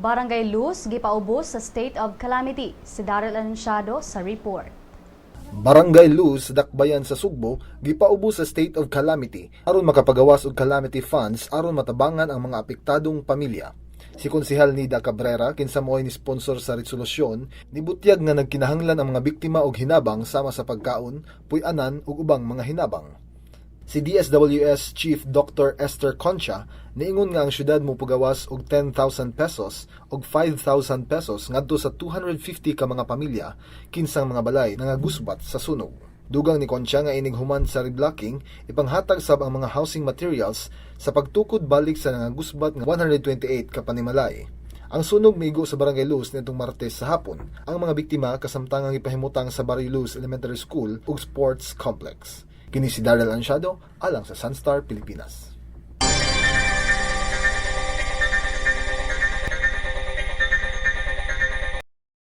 Barangay Luz gipaubos sa state of calamity. Si Daryl Anunciado sa report. Barangay Luz, Dakbayan sa Sugbo, gipaubos sa state of calamity aron makapagawas og calamity funds aron matabangan ang mga apektadong pamilya. Si Konsehal Nida Cabrera, kinsa mo'y ni sponsor sa resolusyon, nibutyag nga nagkinahanglan ang mga biktima og hinabang sama sa pagkaon, puy-anan ug ubang mga hinabang. Si DSWS Chief Dr. Esther Concha niingon nga ang syudad mo pagawas og 10,000 pesos og 5,000 pesos ngadto sa 250 ka mga pamilya kinsang mga balay nangagusbat sa sunog. Dugang ni Concha nga inig human sa reblocking, ipanghatag sab ang mga housing materials sa pagtukod balik sa nangagusbat nga 128 ka panimalay. Ang sunog migo sa Barangay Luz nitong Martes sa hapon. Ang mga biktima kasamtangang ipahimutang sa Barrio Luz Elementary School ug Sports Complex. Kini si Daryl Ansiado alang sa Sunstar Pilipinas.